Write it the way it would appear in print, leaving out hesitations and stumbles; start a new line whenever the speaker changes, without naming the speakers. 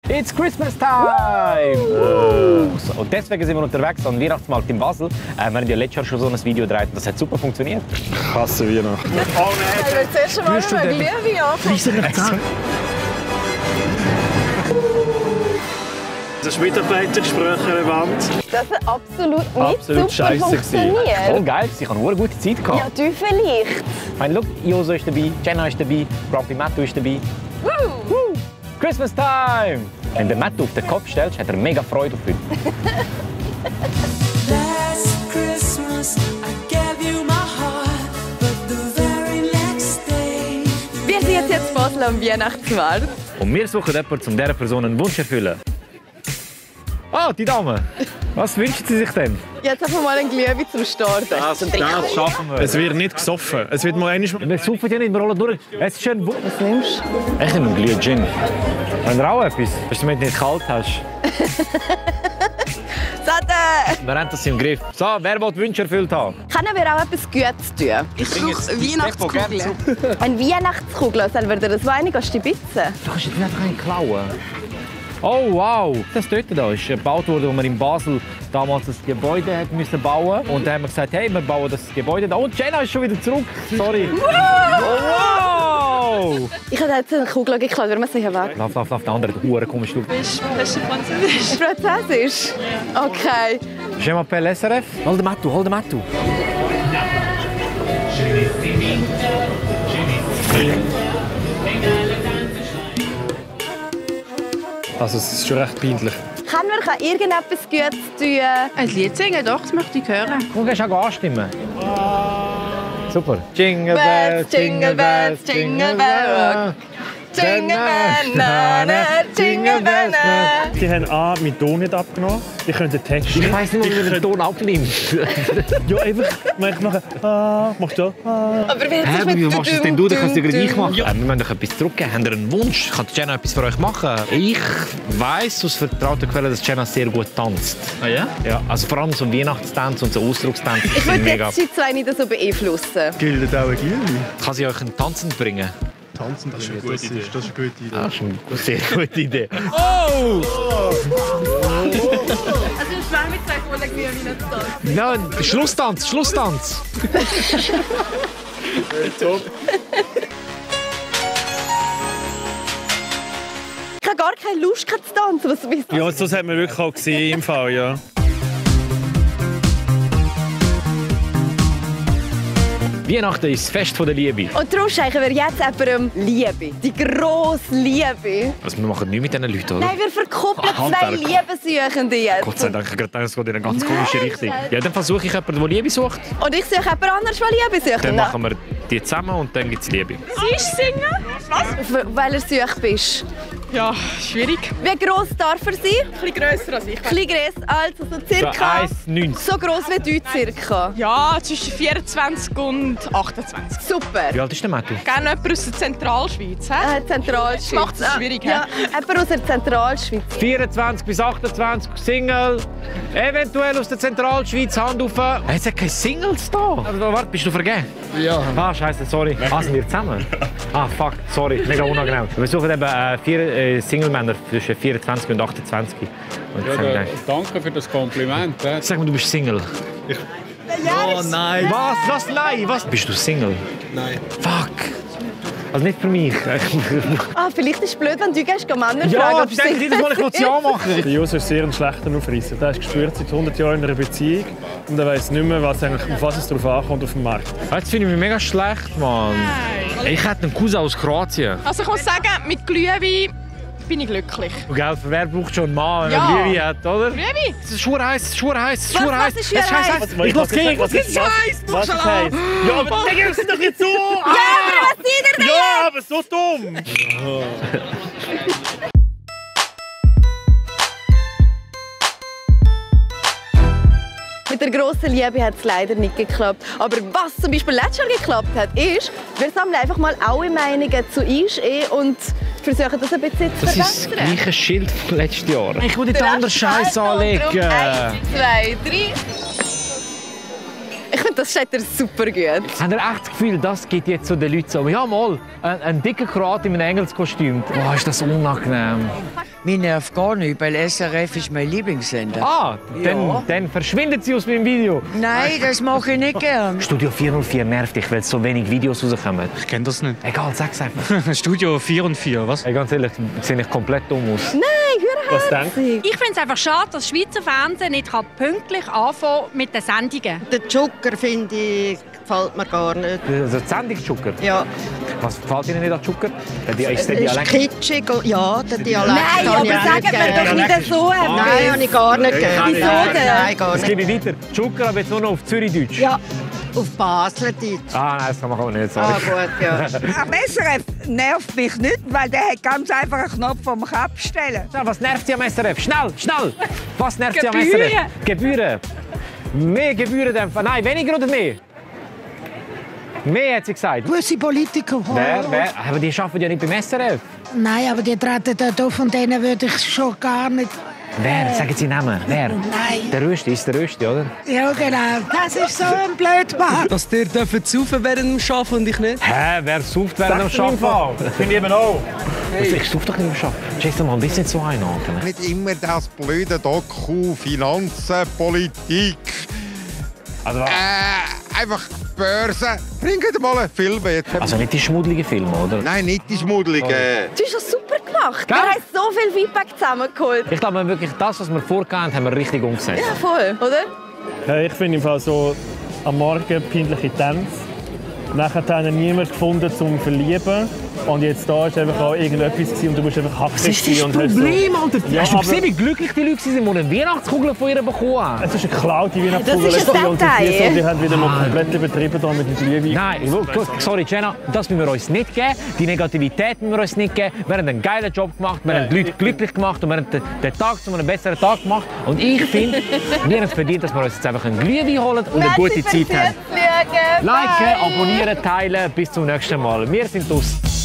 It's Christmas time! Und deswegen sind wir unterwegs am Weihnachtsmarkt in Basel. Wir haben ja letztes Jahr schon so ein Video gedreht und das hat super funktioniert.
Ich hasse Weihnachten.
Oh nein! Ich will zuerst mal eine Glühwein anfangen.
Das ist Mitarbeitergespräch relevant.
Das hat absolut nicht super
scheisse
funktioniert.
Voll geil, ich hatte eine gute Zeit gehabt.
Ja, du vielleicht.
Ich meine, schau, Joso ist dabei, Jenna ist dabei, Grumpy Mattu ist dabei. Woo! Christmas time! Wenn du Mattu auf den Kopf stellst, hat er mega Freude auf ihn.
Last Christmas I gave you my heart, but the very next day.
Wir sind jetzt in Basel am Weihnachtsmarkt.
Und wir suchen jemanden, um dieser Person einen Wunsch zu erfüllen. Ah, die Dame! Was wünschen Sie sich denn?
Jetzt einfach mal einen Glühwein zum Starten.
Das schaffen wir. Es wird nicht gesoffen. Es wird mal einmal...
Wir saufen ja nicht, wir rollen durch. Es ist schön.
Was nimmst du?
Ich nehme einen Glühwein Gin. Haben wir auch etwas? Dass du mich nicht kalt hast.
Sade!
Wir haben das im Griff. So, wer will Wünsche erfüllt haben?
Können wir auch etwas Gutes tun?
Ich brauche Weihnachtskugeln.
Eine Weihnachtskugel, soll wir dir das Wein stibitzen?
Du kannst jetzt nicht rein klauen. Oh wow! Das dort da ist gebaut worden, wo wir in Basel damals das Gebäude hat müssen bauen. Und dann haben wir gesagt, hey, wir bauen das Gebäude da. Und Jenna ist schon wieder zurück. Sorry. Wow!
Ich habe jetzt eine Kugel geklaut, wir müssen hier weg.
Lauf, der andere Huren komisch.
Bist du Französisch?
Französisch? Okay.
Je m'appelle SRF. Hol den Mattu, hol den Mattu.
Also es ist schon recht peinlich.
Können wir irgendetwas Gutes tun?
Ein Lied singen, doch, das möchte ich hören.
Du kannst auch anstimmen. Super. Jingle bells, jingle bells, jingle bells.
Jingle Bell, na, na, Jingle Bell, na.
Die haben A, meinen Ton nicht abgenommen. Die können den Text
Ich weiss nicht, wie man den Ton abnimmt.
Ja, einfach. Ich mache machst du
Aber wie
Hä, wie machst du das denn du? Dann kannst du dir gleich machen. Wir müssen doch etwas zurückgeben. Habt ihr einen Wunsch? Kann Jenna etwas für euch machen? Ich weiss aus vertrauter Quelle, dass Jenna sehr gut tanzt.
Ah ja?
Ja, also vor allem so ein Weihnachtstanz und so Ausdruckstanz.
Ich würde jetzt die zwei nicht so beeinflussen.
Gilt auch ein Glühwein?
Kann sie euch einen Tanzen bringen?
Tanzen, das ist eine gute Idee. Das ist eine gute Idee.
Das ist eine sehr gute Idee. Oh!
Also ich schwöre mit zwei vollen Glühwein zu tanzen.
Nein, Schlusstanz, Schlusstanz.
Ich habe gar keine Lust zu tanzen. Was bist du?
Ja, das hat man wirklich auch gesehen im Fall, ja.
Weihnachten ist das Fest der Liebe.
Und darum schenken wir jetzt jemandem Liebe. Die grosse Liebe.
Also wir machen nichts mit diesen Leuten, oder?
Nein, wir verkuppeln zwei
Handwerk.
Liebessuchende jetzt.
Gott sei Dank, ich dachte, es geht in eine ganz komische Richtung. Ja, dann versuche ich jemanden, der Liebe sucht.
Und ich suche jemand anderes, der Liebe sucht.
Dann machen wir die zusammen und dann gibt es Liebe.
Siehst du singen? Was?
Weil er sucht bist.
Ja, schwierig.
Wie gross darf er sein?
Ein bisschen grösser als ich.
Ein bisschen grösser, also so circa.
1,90.
So gross wie du circa.
Ja, zwischen 24 und 28.
Super.
Wie alt ist der Mattu?
Gerne jemand aus der Zentralschweiz.
Zentralschweiz.
Macht es schwierig,
Ja, jemand aus der Zentralschweiz.
24 bis 28, Single. Eventuell aus der Zentralschweiz, Hand auf. Es hat keine Singles da. Also, warte, bist du vergeben?
Ja.
Ah, scheiße, sorry. Ah, sind wir zusammen? Ah, fuck, sorry, mega unangenehm. Wir suchen eben 4 Single-Männer zwischen 24 und 28. Und
Ja, danke für das Kompliment.
sag mal, du bist Single.
Oh nein.
Was? Nein? Was? Bist du Single?
Nein.
Fuck. Also nicht für mich.
Ah, vielleicht ist es blöd, wenn du gehst, Männer
Ja,
fragen, ob
ich denke jedes Mal, ich will es ja machen.
Der Joso ist sehr ein schlechter Aufreißer. Der ist gespürt seit 100 Jahren in einer Beziehung und er weiß nicht mehr, auf was es drauf ankommt auf dem Markt.
Jetzt finde ich mich mega schlecht, Mann. Ich hätte einen Cousin aus Kroatien.
Also ich muss sagen, mit Glühwein bin ich glücklich.
Und gell, wer braucht schon einen Mann, wenn
Ja.
er Glühwein hat, oder?
Glühwein?
Es ist schwur heiß, schwur heiß,
Was-
schwur
was
heiß.
ist schwur heiß?
Ich lass gegen. Was ist heiß?
Was ist heiß? Ja, aber der geht doch nicht so!
Ja, aber was seid ihr denn?
Ja, aber so dumm!
Mit der grossen Liebe hat es leider nicht geklappt. Aber was zum Beispiel letztes Jahr geklappt hat, ist, wir sammeln einfach mal alle Meinungen zu Ehe und versuchen das ein bisschen zu
Das ist das
verbessern.
gleiche Schild von letztes Jahr. Ich will nicht den anderen Scheiß anlegen.
1, 2, 3. Ich finde das steht dir super gut.
Habt ihr echt das Gefühl, das geht jetzt so den Leuten so, ja mal, ein dicker Kroat in einem Engelskostüm. Boah, ist das unangenehm.
Mich nervt gar nicht, weil SRF ist mein Lieblingssender.
Ah, dann verschwindet sie aus meinem Video.
Nein, das mache ich nicht gern.
Studio 404 nervt dich, weil so wenig Videos rauskommen.
Ich kenne das nicht.
Egal, sag's einfach.
Studio 4 und 4, was?
Ey, ganz ehrlich, sehe ich komplett dumm aus.
Nein, hör
Was denkst du?
Ich finde es einfach schade, dass das Schweizer Fernsehen nicht pünktlich anfangen mit den Sendungen.
Der Zucker, finde ich, gefällt mir gar nicht.
Also die Sendung Zucker.
Ja,
Was gefällt Ihnen nicht an Zucker? Ist der
es ist
Dialekt.
kitschig. Ja, der Dialekt
Nein,
habe
aber
ich auch
sagen
nicht
wir doch
gern.
nicht so etwas.
Nein, habe ich gar nicht gern.
Wieso
Nein,
denn?
nein, gar
Das
nicht.
gebe ich weiter. Zucker, aber jetzt nur noch auf Zürichdeutsch.
Ja, auf Baslerdeutsch.
Ah, nein, das kann man auch nicht, sorry.
Ah, gut, ja.
Am SRF nervt mich nicht, weil der hat ganz einfach einen Knopf vom Kopf stellen.
Schnell, was nervt Sie am SRF? Schnell, schnell! Was nervt Sie am
Gebühren.
SRF? Gebühren. Mehr Gebühren dämpfen. Nein, weniger oder mehr? Mehr, hat sie gesagt.
Gewisse Politiker.
Wer? Aber die arbeiten ja nicht beim SRF.
Nein, aber die treten dort auf, von denen würde ich schon gar nicht.
Wer? Sagen Sie Namen. Wer?
Nein.
Der Rösti ist der Rösti, oder?
Ja, genau. Das ist so ein Blödmann.
Dass der saufen während dem Arbeiten und ich nicht.
Hä? Wer sauft während dem Arbeiten?
Das finde ich eben auch.
Ich sauf doch nicht im Arbeiten. Jason, man, bist nicht so einordnen.
Nicht immer das blöde Doku, Finanzen, Politik.
Also,
Einfach Börse. Bringt mal einen Film jetzt.
also nicht die schmuddeligen Filme, oder?
Nein, nicht die schmuddeligen.
Du hast das super gemacht.
Gell?
Wir haben so viel Feedback zusammengeholt.
Ich glaube, wirklich das, was wir vorgehabt haben, haben wir richtig umgesetzt.
Ja, voll, oder?
Ja, ich finde im Fall so am Morgen peinliche Tänze. Nachher haben wir niemanden gefunden zum Verlieben. Und jetzt da ist einfach auch irgendetwas gewesen und du musst einfach hackig
Das ist das
und hast
Problem, Alter.
Ja,
Hast du
aber-
gesehen, wie glücklich die Leute waren, die eine Weihnachtskugel von ihr bekommen haben?
Es ist eine geklaute Weihnachtskugel.
Das ist ein
und die
Detail.
so, die haben wieder noch komplett übertrieben da mit dem Glühwein.
Nein, gut, sorry Jenna, das müssen wir uns nicht geben. Die Negativität müssen wir uns nicht geben. Wir haben einen geilen Job gemacht, wir haben die Leute glücklich gemacht und wir haben den Tag zu einem besseren Tag gemacht. Und ich finde, wir haben es verdient, dass wir uns jetzt einfach einen Glühwein holen und eine gute Zeit haben. Liken, abonnieren, teilen. Bis zum nächsten Mal. Wir sind aus.